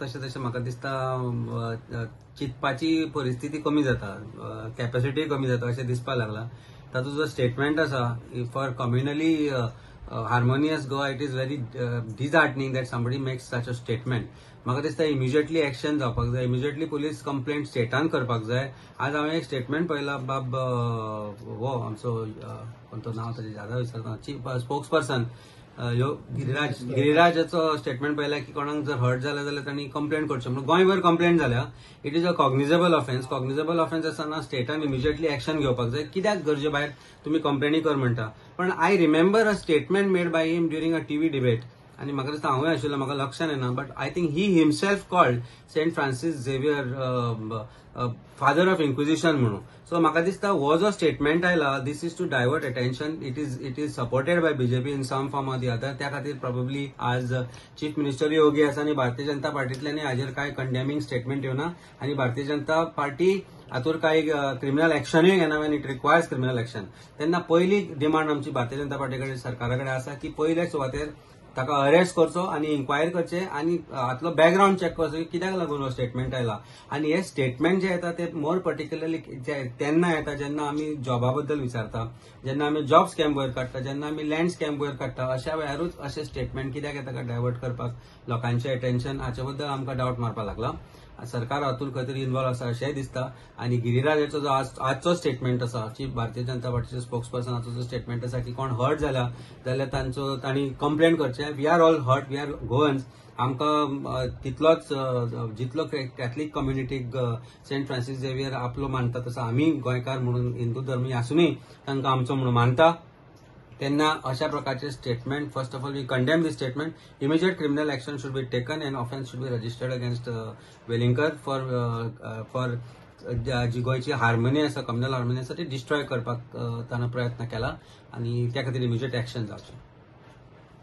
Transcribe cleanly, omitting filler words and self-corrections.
तशें तशें म्हाका दिसता चिंतपाची परिस्थिती कमी जाता, कॅपॅसिटी कमी जाता अशें दिसपाक लागलां. ताचो जो स्टेटमेंट आसा for communally harmonious Goa, it is very disheartening that somebody makes such a statement. म्हाका दिसता इमिजिएटली एक्शन जावपाक जाय, इमिजिएटली पुलीस कंप्लेंट स्टेटान करपाक जाय. आज हांवें एक स्टेटमेंट पळयला, बाब हो आमचो कोण नांव ताजें ज्यादा विसरता, चीफ स्पोक्स पर्सन ह्यो गिरिराजाचो स्टेटमेंट पळयला की कोणाक जर हर्ट जालें जाल्यार तांणी कंप्लेंट करचें म्हणून. गोंयभर कंप्लेंट जाल्या. It is a cognizable offence. Cognizable offence आसतना स्टेटान इमिजिएटली एक्शन घेवपाक जाय. कित्याक गरजे भायर तुमी कंप्लेनी कर म्हणटा? पण I remember a statement made by him during a TV debate, आनी म्हाका दिसता हांवूय आशिल्लो, म्हाका लक्षान येना, but I think he himself called Saint Francis Xavier father of inquisition म्हणून. सो म्हाका दिसता हो जो स्टेटमेंट आयला, this is to divert attention. It is supported by BJP in some form or the other. त्या खातीर प्रॉबेबली आज chief मिनिस्टरूय ओगी आसा आनी भारतीय जनता पार्टींतल्यानूय हाजेर कांय कंडेमिंग स्टेटमेंट येवना आनी भारतीय जनता पार्टी हातूर कांय क्रिमिनल एक्शनूय घेना when it requires criminal action. तेन्ना पयली डिमांड आमची भारतीय जनता पार्टी कडेन, सरकारा कडेन आसा की पयले सुवातेर ताका अरेस्ट करचो आनी इन्क्वायरी करचे आनी हातलो बॅकग्रावंड चॅक करचो की कित्याक लागून हो स्टेटमेंट आयला. आनी हे स्टेटमेंट जे येता ते मोर पर्टिक्युलरली तेन्ना येता जेन्ना आमी जॉबा बद्दल विचारता, जेन्ना आमी जॉब स्कॅम वयर काडटा, जेन्ना आमी लँड स्कॅम वयर काडटा, अशा वेळारूच अशे स्टेटमेंट कित्याक येता काय डायवर्ट करपाक लोकांचें अटेन्शन, हाचे बद्दल आमकां डावट मारपाक लागला. सरकार हातूंत खंय तरी इन्वॉल्व आसा अशेंय दिसता. आनी गिरिराजाचो जो आजचो स्टेटमेंट आसा, चीफ भारतीय जनता पार्टीचे स्पोक्स पर्सनाचो जो स्टेटमेंट आसा की कोण हर्ट जाल्या जाल्यार तांचो तांणी कंप्लेन करचें. We are all hurt, we are Goans. आमकां तितलोच जितलो कॅथलीक कम्युनिटीक सेंट फ्रांसीस झेवियर आपलो मानता, तसो आमी गोंयकार म्हणून हिंदू धर्मी आसुनूय तांकां आमचो म्हणून मानता. तेन्ना अशा प्रकारचे statement, first of all we condemn this statement. Immediate criminal action should be taken and offence should be registered against Velingkar for जी गोंयची हार्मोनी आसा, कम्युनल हार्मोनी आसा, ती डिस्ट्रॉय करपाक ताणें प्रयत्न केला आनी त्या खातीर इमिजिएट एक्शन जावचें.